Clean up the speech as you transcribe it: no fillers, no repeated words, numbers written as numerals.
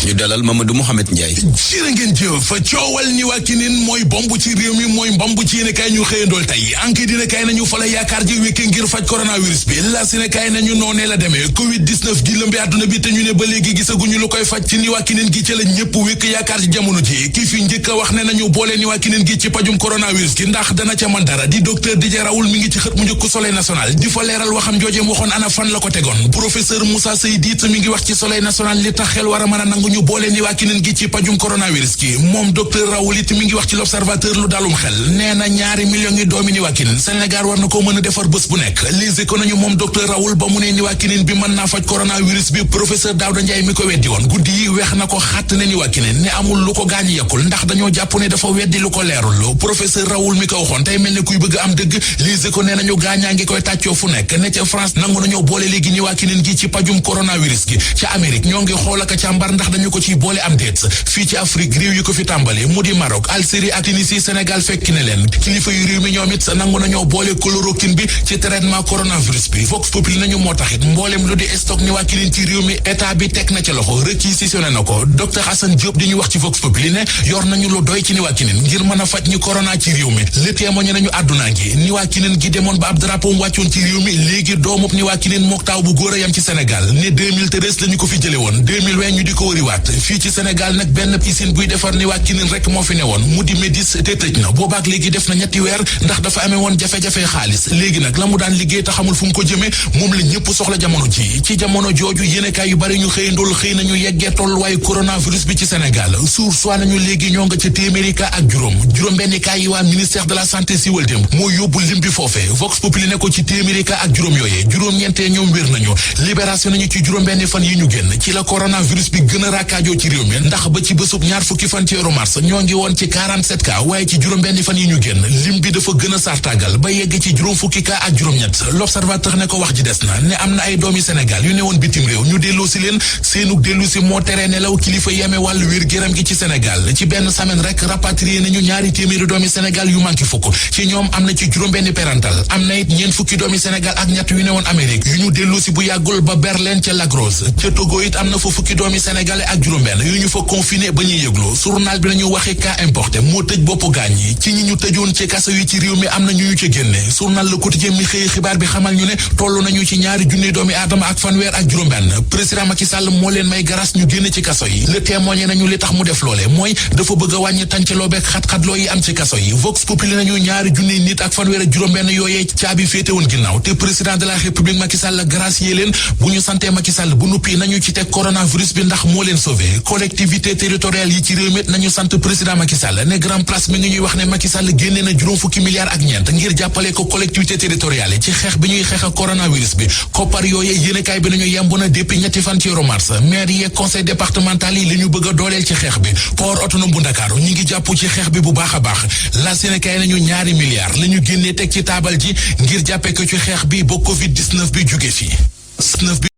ñu dalal Mamadou Mouhamed Ndiaye. jërë ngeen jëf coowal ni waa kinin mooy bomb ci réew mi mooy mbomb ci yéene kaay ñu xëyandool tey enquête dina kaay nañu fa la yaakaar ji wékke ngir faj coronavirus bi la si ne kaay nañu noonee la demee covid 19 gi lëmbi àdduna bi te ñu ne ba léegi gisaguñu lu koy faj ci ni waa kinin gi ci la ñëpp wékk yaakaar ji jamono ji ki fi njëkk a wax ne nañu boole ni waa kinin gi ci pajum coronavirus gi ndax dana ca man dara di docteur Didier Raoult mi ngi ci xët mu njëkk Soleil national di fa leeral waxam joojeem waxoon ana fan la ko tegoon professeur Moussa Seydi mi ngi wax ci Soleil national li tax xel war a mën a nangu ñu boole ni waa kinin gi ci pajum coronavirus gi moom docteur Raoult it mi ngi wax ci l'observateur lu dalum xel nee na 2 millions yi doomi ni waa kinin Sénégal war na ko mën a defar bés bu nekk lise ko nañu moom docteur Raoult ba mu ne ni waa kinin bi mën naa faj coronavirus bi professeur Daouda Ndiaye mi ko weddi woon guddi yi weex na ko xàtt ne ni waa kinin ne amul lu ko gaañ yekkul ndax dañoo jàpp ne dafa weddi lu ko leerul professeur Raoult mi ko waxoon tey mel ne kuy bëgg am dëgg lise ko nee nañu gaañaa ngi koy tàccoo fu nekk ne ca France nangu nañoo boole léegi ni waa kinin gi ci pajum coronavirus gi ca Amérique ñoo ngi xool ak càmbar ndax dañu ko ciy boole am déet fii ci Afrique réew yi ko fi tàmbale mu di Maroc Algérie ak Tunisie Sénégal fekk ne leen kilifa yu réew mi ñoom it nangu nañoo boole chloroquine bi ci traitement coronavirus bi Vox Populi nañu moo taxit mboolem lu di stock ni waa kinin ci réew mi état bi teg na ca loxo réquisitionné na ko docteur Assane Diop di ñu wax ci Vox Populi ne yor nañu lu doy ci ni waa kinin ngir mën a faj ñi corona ci réew mi le témoigné nañu àdduna ngi ni waa kinin gi demoon ba ab drapeau wàccoon ci réew mi léegi doomub ni waa kinin mook taaw bu góor a yam ci Sénégal ne 2013 lañu ko fi jële woon 2020 ñu di ko wëriwaat fii ci Sénégal nag benn piscine buy defar ni waa kinin rek moo fi ne woon mu di Médis te tëj na boobaak léegi def na 3 weer ndax dafa amee woon jafe-jafe xaalis léegi nag la mu daan liggéey te xamul fu mu ko jëmee moom la ñëpp soxla jamono ji ci jamono jooju yéenekaay yu bari ñu xëyandool xëy nañu yeggee tolluwaayu coronavirus bi ci Sénégal suur soit nañu léegi ñoo nga ca téeméeri cas ak juróom benn cas yi waa ministère de la santé siiwal démb moo yóbbu lim bi foofee Vox Populi ne ko ci téeméeri cas ak juróom yooyee juróom-ñeentee ñoom wér nañu libération nañu ci juróom benn fan yi ñu génn ci la coronavirus bi gën a raakaajoo ci réew mi ndax ba ci bésub ñaar fukki fan ci weeru mars ñoo ngi woon ci 47 cas waaye ci juróom benn fan yi ñu génn lim bi dafa gën a sartaagal ba yegg ci juróom fukki cas ak juróom-ñett l'observateur ne ko wax ji des na ne am na ay doomi Sénégal yu ne woon bitim réew ñu delloo si leen seenug dellu si moo tere nelaw kilifa yeme wàllu wér-géram gi ci Sénégal ci benn semaine rek rapatrié nañu 2 téeméeri doomi Sénégal yu manqué fukk ci ñoom am na ci juróom benn parental am na it ñeent fukki doomi Sénégal ak ñett yu ne woon Amérique yu ñu dellu si bu yàggul ba Berlin ca Lagos ca Togo it am na fa fukki doomi sénégalais ak juróom benn yu ñu fa confiné ba ñuy yëgloo journal bi nañu waxi cas importé moo tëj boppu gaañ yi ci ñi ñu tëjoon ci kaso yi ci réew mi am na ñu ca génne journal Le Quotidien mi xëy xibaar bi xamal ñu ne toll nañu ci 2 junni doomi aadama ak fanweer ak juróom benn président Macky Sall moo leen may garas ñu génn ci kaso yi Le Témoin nañu li tax mu def loole mooy dafa bëgg a wàññi tàncaloo beeg xat-xatloo yi am ci kaso yi Vox Populi nañu 2 junni nit ak fanweer ak juróom benn yooyee caabi féete woon ginnaaw te président de la République Macky Sall gracier leen bu ñu santee Macky Sall bu nuppi nañu ci teg coronavirus bi ndax moo leen sauvé collectivité territoriale yi ci réew mi nañu sant président Macky Sall ne grand place mi ngi ñuy wax ne Macky Sall génne na juróom fukki milliards ak ñeent ngir jàppale ko collectivité territoriale yi ci xeex bi ñuy xeex ak coronavirus bi koppar yooye yéenekaay bi nañu yemb na depuis 2 fan ci weeru mars maire yi conseil départemental yi li ñu bëgg a dooleel ci xeex bi port autonome bu Ndakaaru ñu ngi jàpp ci xeex bi bu baax a baax la Sénégal nañu 2 milliards la ñu génnee teg ci taabal ji ngir jàppe ko ci xeex bi ba covid 19 bi jóge fii